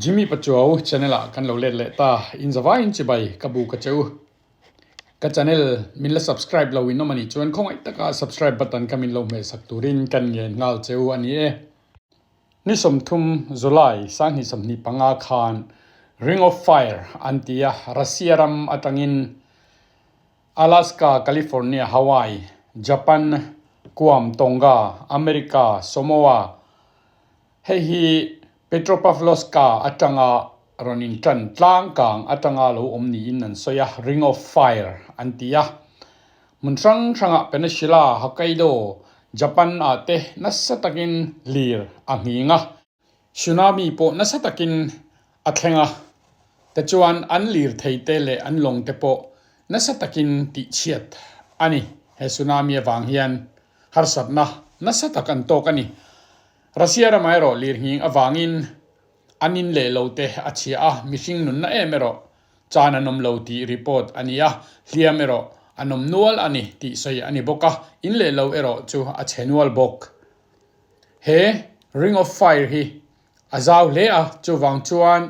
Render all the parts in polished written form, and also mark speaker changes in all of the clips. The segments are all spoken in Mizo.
Speaker 1: Jimmy Pachuau channel ah kan lo let leh ta, in zavaiin chibai ka bu ka che u. Ka channel min la subscribe lo in awm a nih chuan khawngaih taka subscribe button kha min lo hmeh sak turin kan ngen nghal che u a ni e. Ni 30 July 2025 khan Ring of Fire an ti a, Russia ram atangin Alaska, California, Hawaii, Japan, Guam, Tonga, America, Samoa, hei hi Petropavlovsk-a atanga rawn intan tlang kang atanga lo awm niin an sawi a, Ring of Fire an ti a. Hmun hrang hrangah Peninsula, Hokkaido, Japan-ah te nasa takin lir a nghing a. Tsunami pawh nasa takin a thleng a, tichuan an lirthei te leh an lawng te pawh nasa takin tihchhiat a ni. He tsunami avang hian harsatna nasa tak an tawk a ni. Russia ramah erawh lirnghing avangin an in leh lo te a chhia a, mihring nunna em erawh chan an awm lo tih report a ni a, hliam erawh an awm nual a ni tih sawi a ni bawk a, in leh lo erawh chu a chhe nual bawk. He Ring of Fire hi a zau hle a, chuvang chuan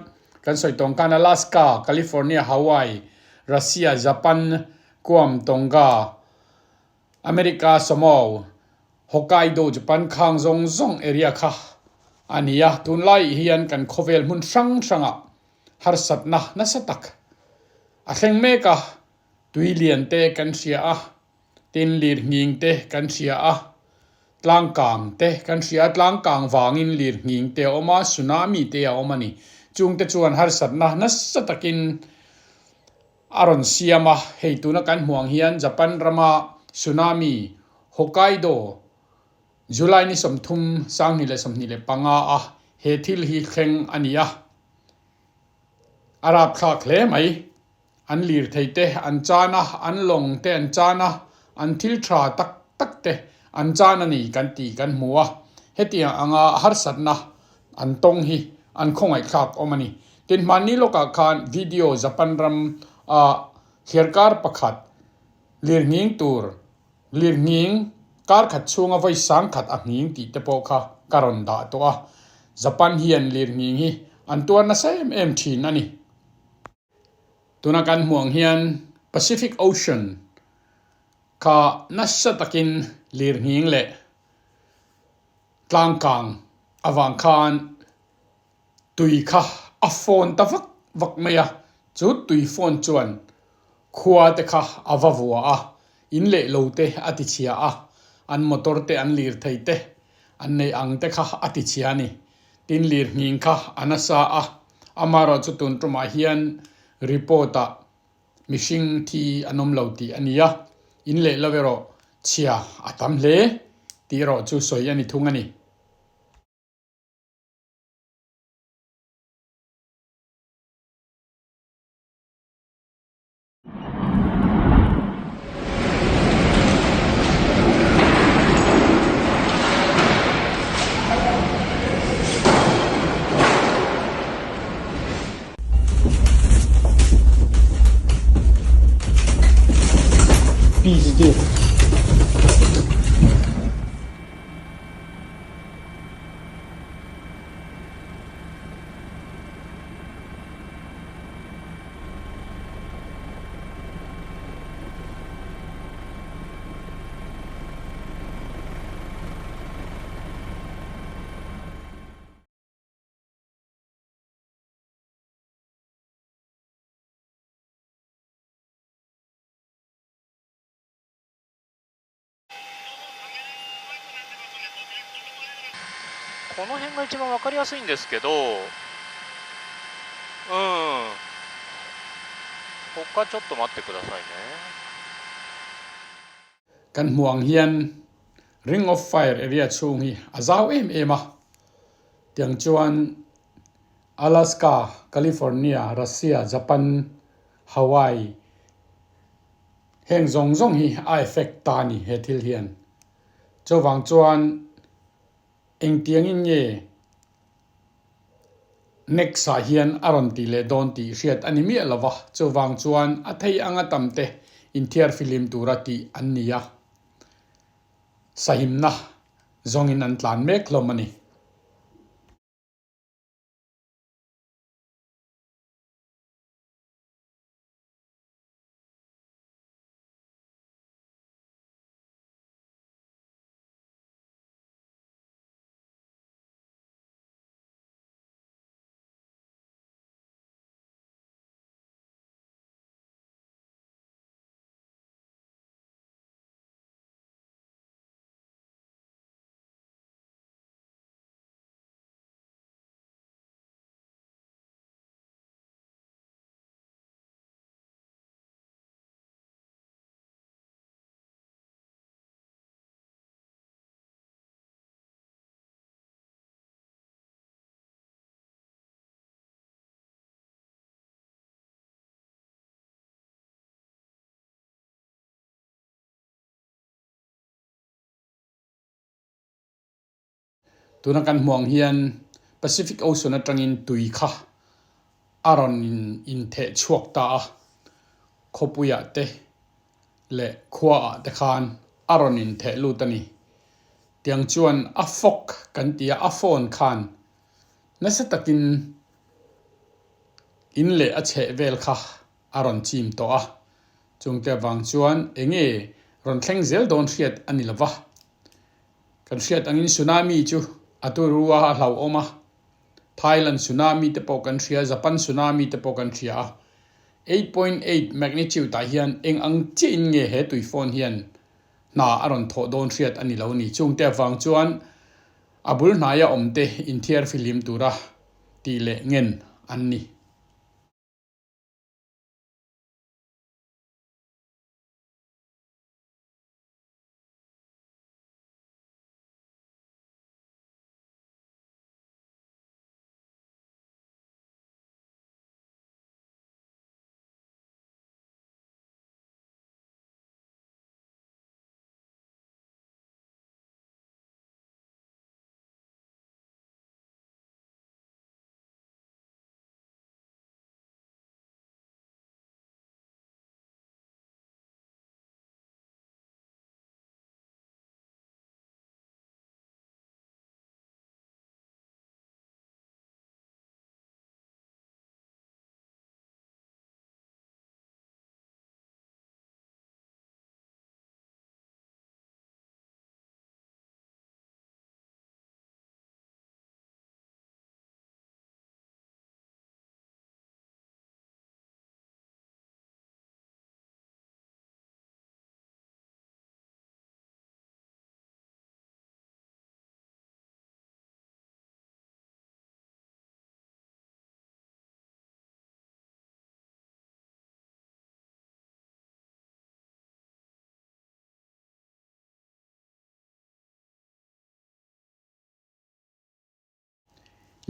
Speaker 1: kan sawi tawng khan Alaska, California, Hawaii, Russia, Japan, Guam, Tonga, America, Samoa, Hokkaido, Japan khang zawng zawng area kha a ni a. Tunlai hian kan khawvel hmun hrang hrangah harsatna nasa tak a thleng mek a, tui lian te kan hria a, Tin lirnghing te kan hria a, tlangkang te kan hria a, tlangkang vangin lirnghing te a awm a, tsunami te a awm a ni. Chungte chuan harsatna nasa takin a rawn siam a, hei tuna kan hmuh ang hian Japan rama tsunami Hokkaido July ni 30, 2025 a he thil hi thleng a ni a, a rapthlak hle mai. An lirthei te an chan a, an lawng te an chan a, an thil tha tak tak te an chan a ni kan tih kan hmu a. Hetiang anga harsatna an tawng hi an khawngaihthlak awm a ni. Tin, hmanni lawkah khan video Japan ram a thliarkar pakhat lirnghing tur lirnghing kar khat chhunga vawi sang khat a nghing tih te pawh kha ka rawn dah tawh a. Japan hian lirnghing hi an tuar nasa em em thin a ni. Tuna kan hmuh ang hian Pacific Ocean kha nasa takin lirnghing leh tlangkang avang khan tui kha a fawn ta vak vak mai a, chu tui fawn chuan khua te kha a va vua a, in leh lo te a ti chhia a, an motor te an lirthei te an neih ang te kha a ti chhia a ni. Tin lirnghing kha a nasa a, amaherawh chu tun tumah hian report ah mihring thi an awm lo tih a ni a, in leh lo erawh chhia a tam hle tih erawh chu sawi a ni thung a ni. Пиздец.
Speaker 2: この辺が一番分かりやすいんですけど、うん、他ちょっと待ってくださいね。
Speaker 1: Kan hmuh ang hian Ring of Fire area chhung hi a zau em em a, tiang chuan Alaska, California, Russia, Japan, Hawaii heng zawng zawng hi a effect ta a ni he thil hian. Chuvang chuan Engtiangin nge next ah hian a rawn tih leh dawn tih hriat a ni miah lo va, chuvang chuan a thei anga tam te inthiar fihlim tura tih an ni a, sahimna zawngin an tlan mek hlawm a ni. Tuna kan hmuh ang hian Pacific Ocean atangin tui kha a rawn intheh chhuak ta a, khawpuiah te leh khuaah te khan a rawn intheh lut a ni. Tiang chuan a fawk kan ti a, a phone khan nasa takin in leh a chheh vel kha a rawn chim tawh a, chungte avang chuan enge rawn thleng zel dawn hriat a ni lova. Kan hriat angin tsunami chu a turu a, a hlauhawm a, Thailand tsunami te pawh kan hria, Japan tsunami te pawh kan hria a, 8.8 magnitude ah hian eng ang chiah in nge he tui phone hian hna a rawn thawh dawn hriat a ni lo ni. Chungte avang chuan a bul hnaia awmte inthiar fihlim tura tih leh ngen an ni.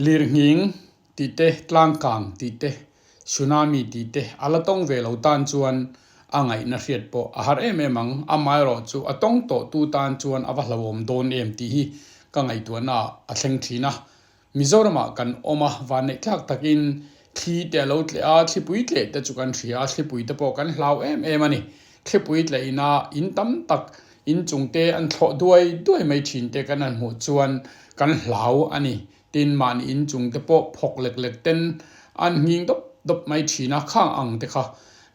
Speaker 1: Lirnghing tih te, tlangkang tih te, tsunami tih te a la tawng ve lo tan chuan a ngaihna hriat pawh a har em em ang. Amaherawh chu a tawng tawh tu tan chuan a va hlauhawm dawn em tih hi ka ngaihtuahna ah a thleng thin a. Mizoramah kan awm a, vanneih thlak takin thli te a lo tleh a, thlipui tleh te chu kan hria a, thlipui te pawh kan hlau em em a ni. Thlipui tleh ina in tam tak In chungte an thlawh duai duai mai thin te kan han hmuh chuan kan hlau a ni. Tin, mahni in chungte pawh phawk lek lek ten an nghing dawp dawp mai thin a, khang ang te kha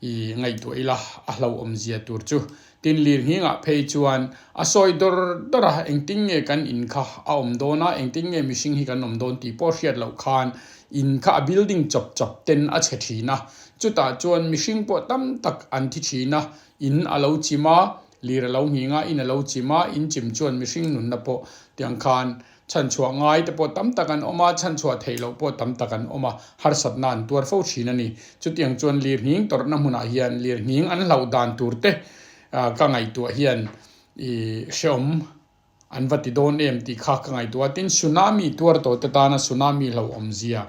Speaker 1: i ngaihtuah ila a hlauhawmzia tur chu. Tin, lir nghingah phei chuan a sawi dawr dawr a, engtin nge kan in kha a awm dawn a, engtin nge mihring hi kan awm dawn tih pawh hriat loh khan in kha a building chawp chawp ten a chhe thin a, chutah chuan mihring pawh tam tak an thi thin a, in a lo chim a, Lir a lo nghing a, in a lo chim a, in chim chuan mihring nunna pawh tiang khan chhanchhuah ngai te pawh tam tak an awm a, chhanchhuah theih loh pawh tam tak an awm a, harsatna an tuar fo thin a ni. Chutiang chuan lir nghing tawrhna hmunah hian lir nghing an hlauh dan tur te ka ngaihtuah hian i hreawm an va ti dawn em tih kha ka ngaihtuah a. Tin, tsunami tuar tawh te tana tsunami hlauhawmzia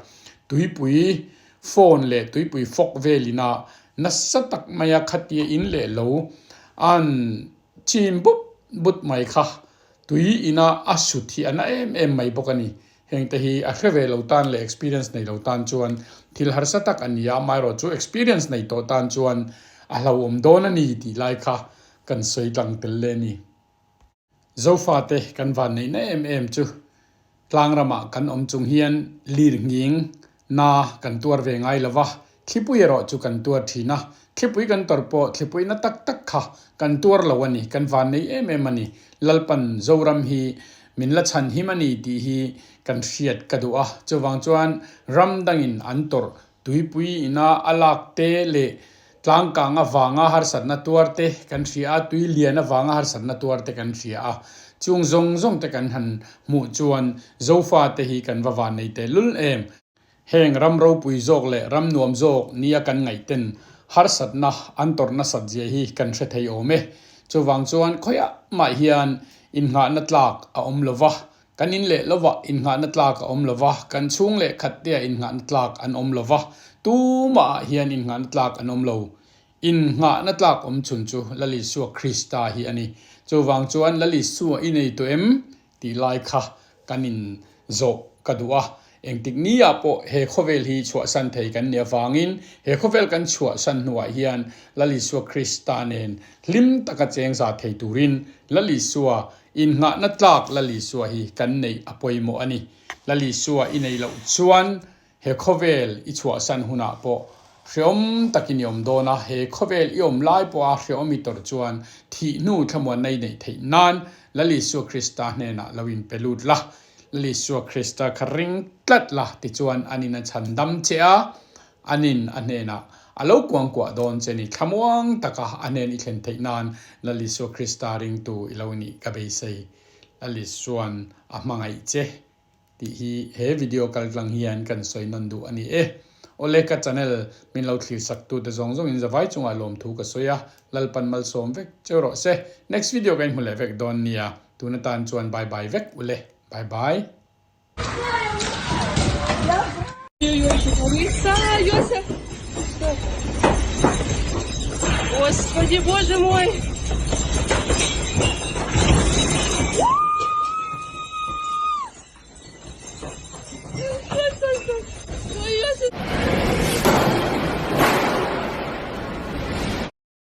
Speaker 1: tuipui phone leh tuipui fawk velina nasa tak maia khatia in leh lo an chim but but mai kha tui ina a sut hi a na em em mai bawk a ni. Hengte hi a hre ve lo tan leh experience nei lo tan chuan thil harsa tak a ni a, amaherawh chu experience nei tawh tan chuan a hlauhawm dawn a ni tih lai kha kan sawi tlang tel leh a ni. Zofate kan van neihna em em chu tlangrama kan awm chung hian lir nghing na kan tuar ve ngai lo va, thlipui erawh chu kan tuar thin a, thlipui kan tawrh pawh thlipui na tak tak kha kan tuar lo a ni, kan van nei em em a ni. Lalpan Zoram hi min la chhan him a ni tih hi kan hriat ka duh a, chuvang chuan ram dangin an tawrh Tuipui ina a lak te leh tlangkang avanga harsatna tuar te kan hria a, tui lian avanga harsatna tuar te kan hria a. Chung zawng zawng te kan han hmuh chuan Zofa te hi kan va van nei tehlul em. Heng ram ropui zawk leh ram nuam zawk nia kan ngaih ten harsatna an tawrh nasat zia hi kan hre thei awm e. Chuvang chuan khawiah mah hian innghahna tlak a awm lova, Kan in leh lovah innghahna tlak a awm lova, kan chhung leh khat tea innghahna tlak an awm lova, tumah ah hian innghahna tlak an awm lo. Innghahna tlak awm chhun chu Lal Isua Krista hi a ni. Chuvang chuan Lal Isua i nei tawh em? tih lai kha kan in. Zawh ka duh a, engtik ni ah pawh he khawvel hi chhuahsan thei kan nih avangin he khawvel kan chhuahsan hnuah hian Lal Isua Krista nen hlim taka cheng za thei turin Lal Isua innghahna tlak Lal Isua hi kan neih a pawimawh a ni. Lal Isua i neih loh chuan He khawvel i chhuahsan hunah pawh hreawm takin i awm dawn a, he khawvel i awm lai pawha hreawm i tawrh chuan thih hnu thlamuanna i neih theih nan Lal Isua Krista hnenah lo inpe lut la. Lal Isua Krista kha ring tlat la tichuan an in a chhan dam che a, an in a hnenah a lo kuangkuah dawn che ni. Thlamuang taka a hnen i thlen theih nan Lal Isua Krista ringtu i lo nih ka beisei. Lal Isuan a hmangaih che. Tih hi he video kal tlang hian kan sawi nawn duh a ni e. Awle ka channel min lo thlir sak tu te zawng zawng in zavai chungah lawmthu ka sawi a, Lalpan malsawm vek cheu rawh se. Next video ka inhmu leh vek dawn nia, tun atan chuan bye bye vek ule. Bye bye.
Speaker 3: Господи, боже мой!